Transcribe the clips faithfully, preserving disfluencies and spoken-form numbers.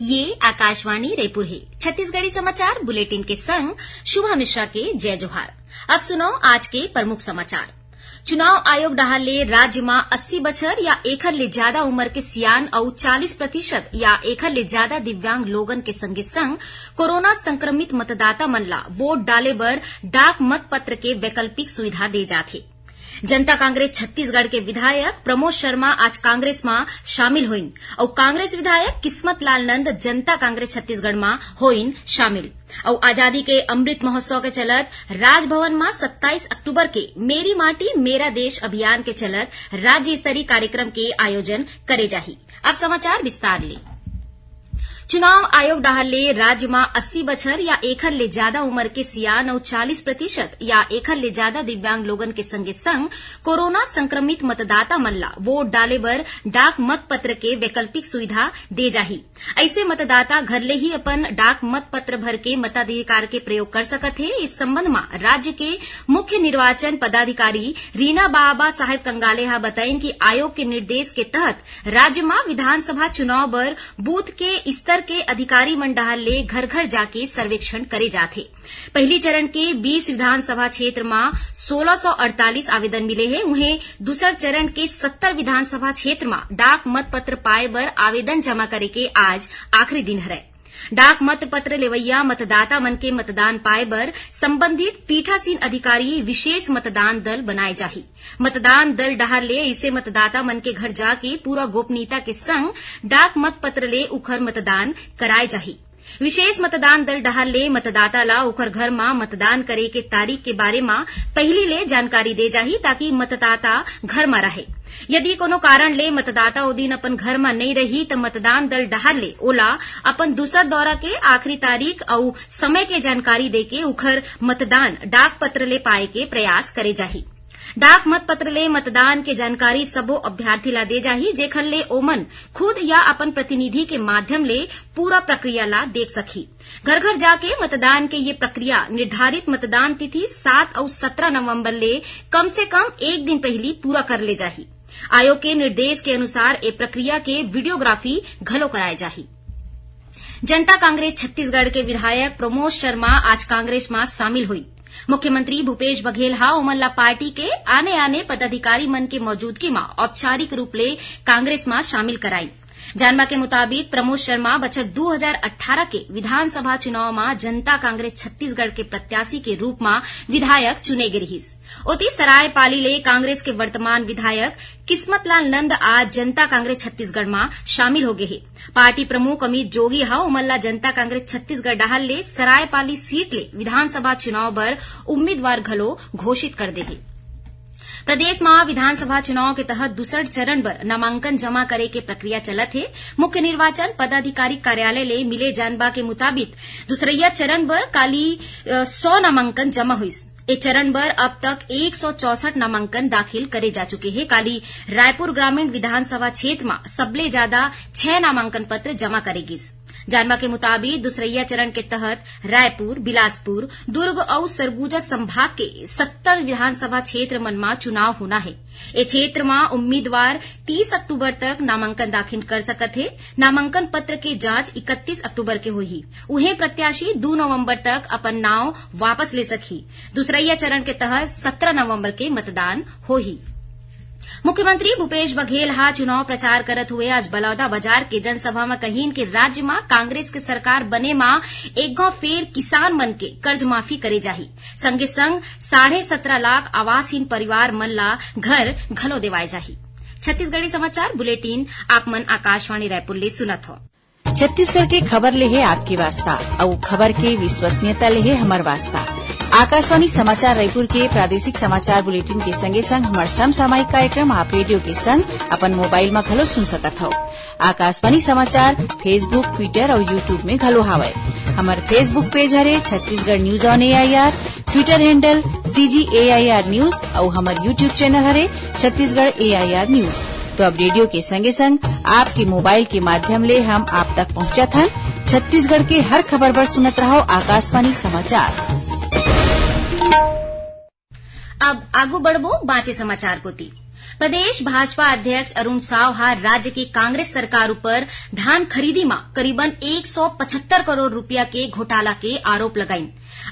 ये आकाशवाणी रायपुर हे। छत्तीसगढ़ी समाचार बुलेटिन के संग शुभा मिश्रा के जय जोहार। अब सुनो आज के प्रमुख समाचार। चुनाव आयोग डहार ले राज्य म अस्सी बछर या एखर ले ज्यादा उमर के सियान अउ चालीस प्रतिशत या एखर ले ज्यादा दिव्यांग लोगन के संगे संग कोरोना संक्रमित मतदाता मन ला वोट डाले बर डाक मत पत्र के वैकल्पिक सुविधा दे जाथे। जनता कांग्रेस छत्तीसगढ़ के विधायक प्रमोद शर्मा आज कांग्रेस म शामिल होइन अउ कांग्रेस विधायक किस्मत लाल नंद जनता कांग्रेस छत्तीसगढ़ म होइन शामिल। अउ आजादी के अमृत महोत्सव के चलत राजभवन म सत्ताईस अक्टूबर के मेरी माटी मेरा देश अभियान के चलत राज्य स्तरीय कार्यक्रम के आयोजन करे जाही। अब समाचार विस्तार ले। चुनाव आयोग डहार ले राज्य म अस्सी बछर या एखर ले ज्यादा उमर के सियान अउ चालीस प्रतिशत या एखर ले ज्यादा दिव्यांग लोगन के संगे संग कोरोना संक्रमित मतदाता मन ला वोट डाले बर डाक मत पत्र के वैकल्पिक सुविधा दे जाही। अइसे मतदाता घर ले ही अपन डाक मत पत्र भर के मताधिकार के प्रयोग कर सकत हे। इस संबंध म राज्य के मुख्य निर्वाचन पदाधिकारी रीना बाबा साहेब कंगाले ह बताइन कि आयोग के निर्देश के तहत राज्य म विधानसभा चुनाव बर बूथ के स्तर के अधिकारी मन डहार ले घर-घर जाके सर्वेक्षण करे जाथे। पहिली चरण के बीस विधानसभा क्षेत्र म सोलह सौ अड़तालीस आवेदन मिले हे, उहें दूसर चरण के सत्तर विधानसभा क्षेत्र म डाक मत पत्र पाए बर आवेदन जमा करे के आज आखिरी दिन हरय। डाक मत पत्र लेवइया मतदाता मन के मतदान पाए बर संबंधित पीठासीन अधिकारी विशेष मतदान दल बनाए जाही। मतदान दल डहार ले अइसे मतदाता मन के घर जाके पूरा गोपनीयता के संग डाक मत पत्र ले उखर मतदान कराए जाही। विशेष मतदान दल डहार ले मतदाता ला उखर घर म मतदान करे के तारीख के बारे म पहिली ले जानकारी दे जाही, ताकि मतदाता घर म रहे। यदि कोनो कारण ले मतदाता ओ दिन अपन घर म नइ रही, त मतदान दल डहार ले ओला अपन दूसर दौरा के आखिरी तारीख अउ समय के जानकारी देके उखर मतदान डाक पत्र ले पाए के प्रयास करे जाही। डाक मत पत्र ले मतदान के जानकारी सबो अभ्यर्थी ला दे जाही, जेखर ले ओमन खुद या अपन प्रतिनिधि के माध्यम ले पूरा प्रक्रिया ला देख सकही। घर-घर जाके मतदान के ये प्रक्रिया निर्धारित मतदान तिथि सात अउ सत्रह नवंबर ले कम से कम एक दिन पहिली पूरा कर ले जाही। आयोग के निर्देश के अनुसार ए प्रक्रिया के वीडियोग्राफी घलो कराए जाही। जनता कांग्रेस छत्तीसगढ़ के विधायक प्रमोद शर्मा आज कांग्रेस म शामिल होइस। मुख्यमंत्री भूपेश बघेल ह ओमन ला पार्टी के आने-आने पदाधिकारी मन के मौजूदगी म औपचारिक रूप ले कांग्रेस म शामिल कराइन। जानबा के मुताबिक, प्रमोद शर्मा बछर दू हजार अट्ठारह के विधानसभा चुनाव म जनता कांग्रेस छत्तीसगढ़ के प्रत्याशी के रूप म विधायक चुने गे रिहिस। ओती, सरायपाली ले कांग्रेस के वर्तमान विधायक किस्मतलाल नंद आज जनता कांग्रेस छत्तीसगढ़ म शामिल हो गे हे। पार्टी प्रमुख अमित जोगी ह ओमन ला जनता कांग्रेस छत्तीसगढ़ डहार ले सरायपाली सीट ले विधानसभा चुनाव बर उम्मीदवार घलो घोषित कर दे हे। प्रदेश म विधानसभा चुनाव के तहत दूसर चरण बर नामांकन जमा करे के प्रक्रिया चलत हे। मुख्य निर्वाचन पदाधिकारी कार्यालय ले मिले जानबा के मुताबिक, दूसरइया चरण बर काली, अ, सौ नामांकन जमा होइस। ए चरण बर अब तक एक सौ चौसठ नामांकन दाखिल करे जा चुके हे। काली रायपुर ग्रामीण विधानसभा क्षेत्र म सबले ज्यादा छह नामांकन पत्र जमा करे गिस। जानबा के मुताबिक, दूसरइया चरण के तहत रायपुर, बिलासपुर, दुर्ग अउ सरगुजा संभाग के सत्तर विधानसभा क्षेत्र मन म चुनाव होना हे। ए क्षेत्र म उम्मीदवार तीस अक्टूबर तक नामांकन दाखिल कर सकत हे। नामांकन पत्र के जांच इकतीस अक्टूबर के होही। उहें, प्रत्याशी दू नवंबर तक अपन नांव वापस ले सकही। दूसरइया चरण के तहत सत्रह नवंबर के मतदान होही। मुख्यमंत्री भूपेश बघेल ह चुनाव प्रचार करत हुए आज बलौदा बाजार के जनसभा म कहिन कि राज्य म कांग्रेस के सरकार बने म एक घौं फेर किसान मन के कर्ज माफी करे जाही। संगे संग साढ़े सत्रह लाख आवासहीन परिवार मन ला घर घलो देवाए जाही। छत्तीसगढ़ी समाचार बुलेटिन आप मन आकाशवाणी रायपुर ले सुनत हो। छत्तीसगढ़ के खबर ले हे आपके वास्ता, अउ खबर के विश्वसनीयता ले हे हमर वास्ता। आकाशवाणी समाचार रायपुर के प्रादेशिक समाचार बुलेटिन के संगे संग हमर समसामयिक कार्यक्रम आप रेडियो के संग अपन मोबाइल म घलो सुन सकत हव। आकाशवाणी समाचार Facebook, Twitter अउ YouTube में घलो हावय। हमर Facebook पेज हरे Chhattisgarh news on AIR, Twitter handle CG AIR news अउ हमर YouTube चैनल हरे छत्तीसगढ़ एआईआर न्यूज। तो अब रेडियो के संगे संग आपके मोबाइल के माध्यम ले हम आप तक पहुंचत हन। छत्तीसगढ़ के हर खबर बर सुनत रहव आकाशवाणी समाचार। अब आगू बढ़बो बांचे समाचार कोती। प्रदेश भाजपा अध्यक्ष अरुण साव ह राज्य के कांग्रेस सरकार ऊपर धान खरीदी म करीबन एक सौ पचहत्तर करोड़ रुपया के घोटाला के आरोप लगाइन।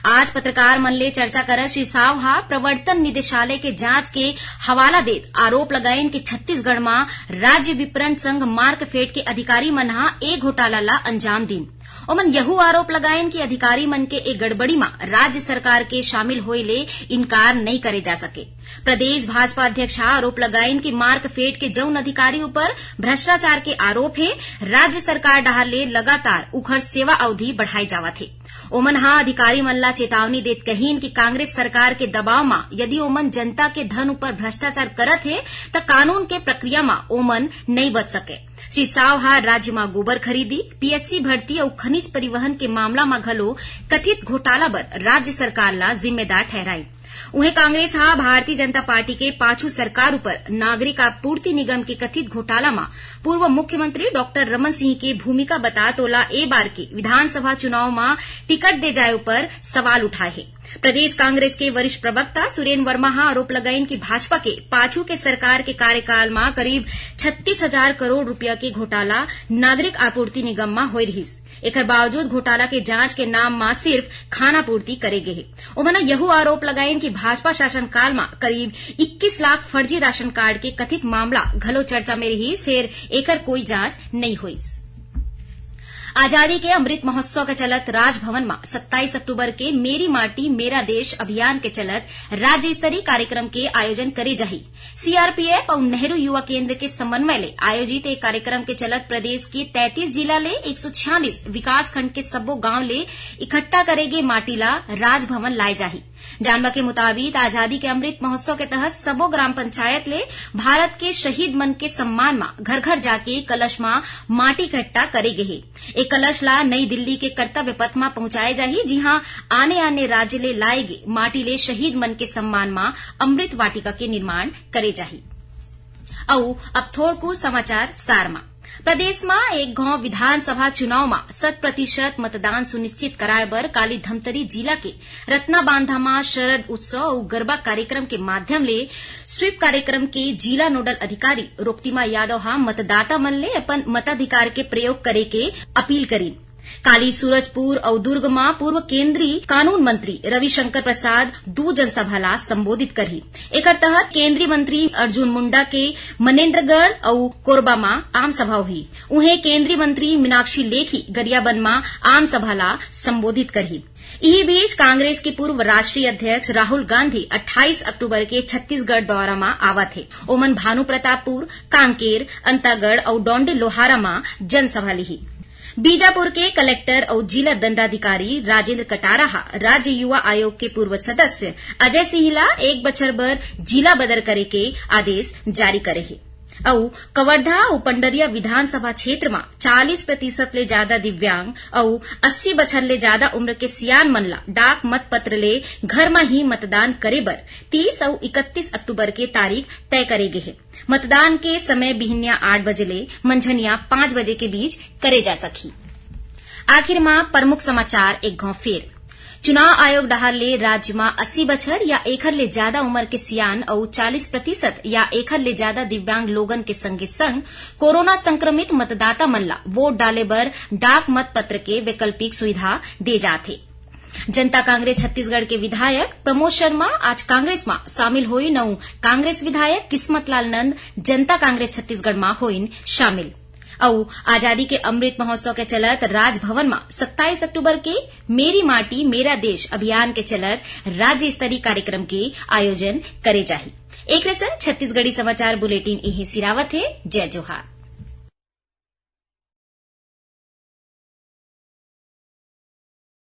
आज पत्रकार मन ले चर्चा करत श्री साव ह प्रवर्तन निदेशालय के जांच के हवाला देत आरोप लगाइन कि छत्तीसगढ़ म राज्य विपणन संघ मार्कफेड के अधिकारी मन ह ए घोटाला ला अंजाम दीन। ओमन यहू आरोप लगाइन कि अधिकारी मन के ए गड़बड़ी म राज्य सरकार के शामिल होए ले इनकार नइ करे जा सके। प्रदेश भाजपा अध्यक्ष ह आरोप लगाइन कि मार्कफेड के जउन अधिकारी ऊपर भ्रष्टाचार के आरोप हे, राज्य सरकार डहार ले लगातार उखर सेवा अवधि बढ़ाए जावत हे। ओमन ह अधिकारी मन ला चेतावनी देत कहिन कि कांग्रेस सरकार के दबाव म यदि ओमन जनता के धन ऊपर भ्रष्टाचार करत हे, त कानून के प्रक्रिया म ओमन नइ बच सके। श्री साव ह राज्य म गोबर खरीदी, पीएससी भर्ती अउ खनिज परिवहन के मामला म घलो कथित घोटाला बर राज्य सरकार ला जिम्मेदार ठहराइन। उहें, कांग्रेस ह भारतीय जनता पार्टी के पाछू सरकार ऊपर नागरिक आपूर्ति निगम के कथित घोटाला म पूर्व मुख्यमंत्री डॉक्टर रमन सिंह के भूमिका बतात ओला ए बार के विधानसभा चुनाव म टिकट दे जाए ऊपर सवाल उठाए हे। प्रदेश कांग्रेस के वरिष्ठ प्रवक्ता सुरेन वर्मा ह आरोप लगाइन कि भाजपा के पाछू के सरकार के कार्यकाल म करीब छत्तीस हजार करोड़ रुपया के घोटाला नागरिक आपूर्ति निगम म होए रिहिस। एखर बावजूद घोटाला के जांच के नाम म सिर्फ खानापूर्ति करे गे हे। ओमन ह यहू आरोप लगाइन कि भाजपा शासनकाल म करीब इक्कीस लाख फर्जी राशन कार्ड के कथित मामला घलो चर्चा में रिहिस, फेर एखर कोई जांच नइ होइस। आजादी के अमृत महोत्सव के चलत राजभवन म सत्ताईस अक्टूबर के मेरी माटी मेरा देश अभियान के चलत राज्य स्तरीय कार्यक्रम के आयोजन करे जाही। सीआरपीएफ अउ नेहरू युवा केंद्र के समन्वय ले आयोजित ए कार्यक्रम के चलत प्रदेश के तैंतीस जिला ले एक सौ छियालीस विकास खंड के सब्बो गांव ले इकट्ठा करे गे माटी ला राजभवन लाए जाही। जानबा के मुताबिक, आजादी के अमृत महोत्सव के तहत सबो ग्राम पंचायत ले भारत के शहीद मन के सम्मान म घर-घर जाके कलश म माटी इकट्ठा करे गे हे। ए कलश ला नई दिल्ली के कर्तव्य पथ म पहुंचाए जाही, जिहां आने-आने राज्य ले लाए गे माटी ले शहीद मन के सम्मान म अमृत वाटिका के निर्माण करे जाही। अउ अब थोरकुन समाचार सार म। प्रदेश म एक घांव विधानसभा चुनाव म शत प्रतिशत मतदान सुनिश्चित कराए बर काली धमतरी जिला के रतनाबांधा म शरद उत्सव अउ गरबा कार्यक्रम के माध्यम ले स्वीप कार्यक्रम के जिला नोडल अधिकारी रोक्तिमा यादव ह मतदाता मन ले अपन मताधिकार के प्रयोग करे के अपील करिन। काली सूरजपुर अउ दुर्ग म पूर्व केंद्रीय कानून मंत्री रविशंकर प्रसाद दू जनसभा ला संबोधित करही। एकर तहत केंद्रीय मंत्री अर्जुन मुंडा के मनेंद्रगढ़ अउ कोरबा म आम सभा होही। उहें, केंद्रीय मंत्री मीनाक्षी लेखी गरियाबंद म आम सभा ला संबोधित करही। इही बीच, कांग्रेस के पूर्व राष्ट्रीय अध्यक्ष राहुल गांधी अट्ठाईस अक्टूबर के छत्तीसगढ़ दौरा म आवत हे। ओमन भानु प्रतापपुर, कांकेर, अंतागढ़ अउ डौंडी लोहारा म जनसभा लिही। बीजापुर के कलेक्टर अउ जिला दंडाधिकारी राजेंद्र कटारा ह राज्य युवा आयोग के पूर्व सदस्य अजय सिंह ला एक बछर बर जिला बदर करे के आदेश जारी करे हे। अउ कवर्धा अउ पंडरिया विधानसभा क्षेत्र म चालीस प्रतिशत ले जादा दिव्यांग अउ अस्सी बछर ले जादा उम्र के सियान मन ला डाक मतपत्र ले घर म ही मतदान करे बर तीस अउ इकतीस अक्टूबर के तारीख तय करे गे हे। मतदान के समय बिहनिया आठ बजे ले मंझनिया पाँच बजे के बीच करे जा सकही। आखिर म प्रमुख समाचार एक घांव फेर। चुनाव आयोग डहार ले राज्य म अस्सी बछर या एखर ले जादा उमर के सियान अउ चालीस प्रतिशत या एखर ले जादा दिव्यांग लोगन के संगे संग कोरोना संक्रमित मतदाता मन ला वोट डाले बर डाक मतपत्र के वैकल्पिक सुविधा दे जात हे। जनता कांग्रेस छत्तीसगढ़ के विधायक प्रमोद शर्मा आज कांग्रेस म शामिल होइन अउ कांग्रेस विधायक किस्मत लाल नंद जनता कांग्रेस छत्तीसगढ़ म होइन शामिल। अउ आजादी के अमृत महोत्सव के चलत राजभवन म सत्ताईस अक्टूबर के मेरी माटी मेरा देश अभियान के चलत राज्य स्तरीय कार्यक्रम के आयोजन करे जाही। एकरे संग छत्तीसगढ़ी समाचार बुलेटिन इही सिरावत हे। जय जोहार।